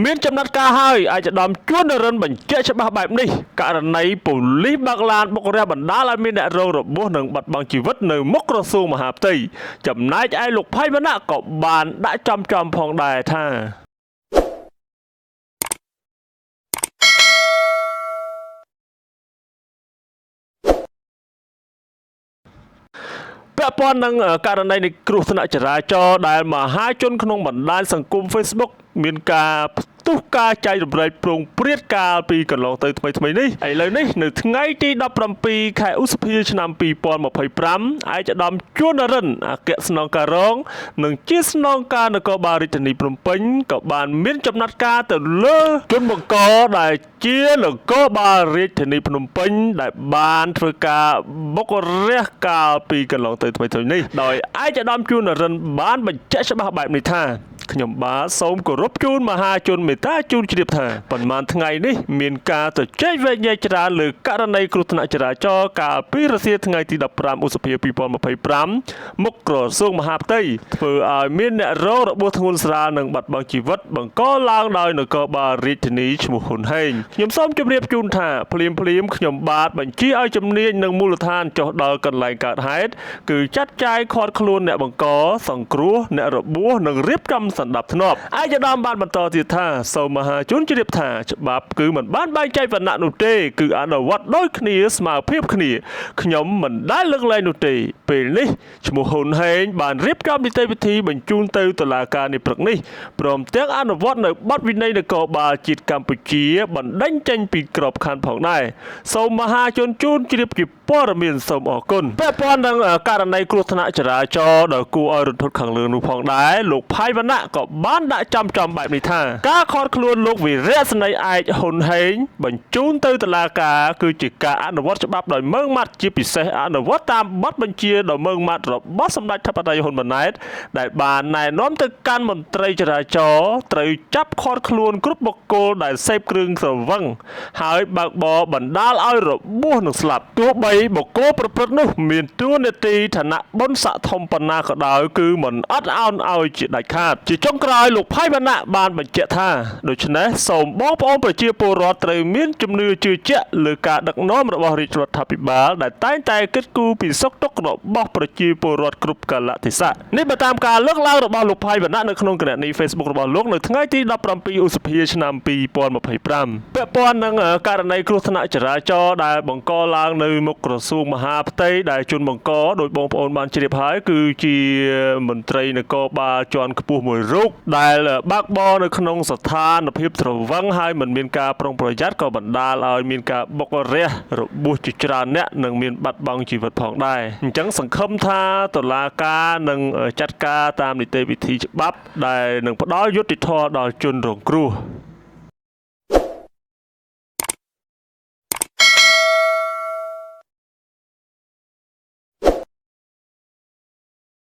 មានចំណាត់ការហើយអាចឧត្តមជួននរិនបញ្ជាក់ច្បាស់បែបនេះករណីប៉ូលីសបើកឡានបុករះបណ្ដាលឲ្យមានអ្នករងរបួសនិងបាត់បង់ជីវិតនៅមុខក្រសួងមហាផ្ទៃចំណែកឯលោកផៃវណ្ណៈក៏បានដាក់ចំចំផងដែរថា ពាក់ព័ន្ធនឹងករណីនៃគ្រោះថ្នាក់ចរាចរណ៍ដែលមហាជនក្នុងបណ្ដាញសង្គម Facebook មានការផ្ទុះការចែករំលែកប្រងព្រាតកាលពីកន្លងទៅថ្មីៗនេះឥឡូវនេះនៅថ្ងៃទី17ខែឧសភាឆ្នាំ2025ឯកឧត្តមជួននរិនអគ្គស្នងការរងនិងជាស្នងការនគរបាលរាជធានីភ្នំពេញក៏បានមានចំណាត់ការទៅលើជនបង្កដែលជានគរបាលរាជធានីភ្នំពេញដែលបានធ្វើការបុករះកាលពីកន្លងទៅថ្មីៗនេះដោយឯកឧត្តមជួននរិនបានបញ្ជាក់ច្បាស់បែបនេះថាខ្ញុំបាទសូមគោរពជូនមហាជនមេត្តាជូនជ្រាបថាប៉ុន្មានថ្ងៃនេះមានការទៅជែកវែកញែកច្រើនលើករណីគ្រោះថ្នាក់ចរាចរណ៍កាលពីរសៀលថ្ងៃទី15ឧសភា2025មុខក្រសួងមហាផ្ទៃធ្វើឲ្យមានអ្នករងរបួសធ្ងន់ស្រាលនិងបាត់បង់ជីវិតបង្កឡើងដោយនគរបាលរាជធានីឈ្មោះហ៊ុនហេងខ្ញុំសូមជម្រាបជូនថាភ្លាមភ្លាមខ្ញុំបាទបញ្ជាឲ្យជំនាញនិងមូលដ្ឋានចុះដល់កន្លែងកើតហេតុគឺចាត់ចែងឃាត់ខ្លួនអ្នកបង្កសង្គ្រោះអ្នករបួសនិងរៀបចំសន្តិភាពឯកឧត្តមបានបន្តទៀតថាសូមមហាជនជ្រាបថាច្បាប់គឺមិនបានបែងចែកវណ្ណៈនោះទេគឺអនុវត្តដូចគ្នាស្មើភាពគ្នាខ្ញុំមិនដែលលើកលែងនោះទេពេលនេះឈ្មោះហ៊ុនហេងបានរៀបចំនីតិវិធីបញ្ជូនទៅតុលាការនាព្រឹកនេះព្រមទាំងអនុវត្តនៅបទវិន័យនគរបាលជាតិកម្ពុជាបណ្ដេញចេញពីក្របខ័ណ្ឌផងដែរសូមមហាជនជូនជ្រាបជាព័ត៌មានសូមអរគុណពាក់ព័ន្ធនឹងករណីគ្រោះថ្នាក់ចរាចរណ៍ដ៏គួរឲ្យរន្ធត់ខាងលើនោះផងដែរលោកផៃវណ្ណៈក៏បានដាក់ចំចំបែបនេះថាការឃាត់ខ្លួនលោកវីរៈសេនីយ៍ឯកហ៊ុនហេងបញ្ជូនទៅតុលាការគឺជាការអនុវត្តច្បាប់ដោយម៉ឺងម៉ាត់ជាពិសេសអនុវត្តតាមបទបញ្ជាដ៏ម៉ឺងម៉ាត់របស់សម្ដេចធិបតីហ៊ុនម៉ាណែតដែលបានណែនាំទៅកាន់មន្ត្រីចរាចរណ៍ត្រូវចាប់ឃាត់ខ្លួនគ្រប់បុគ្គលដែលសេពគ្រឿងស្រវឹងហើយបើកបរបណ្ដាលឲ្យរបួសនិងស្លាប់ទោះបីបុគ្គលប្រព្រឹត្តនោះមានតួនាទីឋានៈបុណ្យស័ក្តិធំប៉ុណ្ណាក៏ដោយគឺមិនអត់ឱនឲ្យជាដាច់ខាតជាចុងក្រោយលោកផៃវណ្ណៈបានបញ្ជាក់ថាដូច្នេះសូមបងប្អូនប្រជាពលរដ្ឋត្រូវមានជំនឿជឿជាក់លើការដឹកនាំរបស់រាជរដ្ឋាភិបាលដែលតែងតែគិតគូរពីសុខទុក្ខរបស់ប្រជាពលរដ្ឋគ្រប់កាលៈទេសៈនេះបើតាមការលើកឡើងរបស់លោកផៃវណ្ណៈនៅក្នុងគណនី Facebook របស់លោកនៅថ្ងៃទី17ឧសភាឆ្នាំ2025ពាក់ព័ន្ធនឹងករណីគ្រោះថ្នាក់ចរាចរណ៍ដែលបង្កឡើងនៅមុខក្រសួងមហាផ្ទៃដែលជនបង្កដោយបងប្អូនបានជ្រាបហើយគឺជាមន្ត្រីនគរបាលជាន់ខ្ពស់មួយរូបដែលបើកបរនៅក្នុងស្ថានភាពស្រវឹងហើយមិនមានការប្រុងប្រយ័ត្នក៏បណ្ដាលឲ្យមានការបុករះរបួសជាច្រើនអ្នកនិងមានបាត់បង់ជីវិតផងដែរអញ្ចឹងសង្ឃឹមថាតុលាការនឹងចាត់ការតាមនីតិវិធីច្បាប់ដែលនឹងផ្ដល់យុត្តិធម៌ដល់ជនរងគ្រោះ។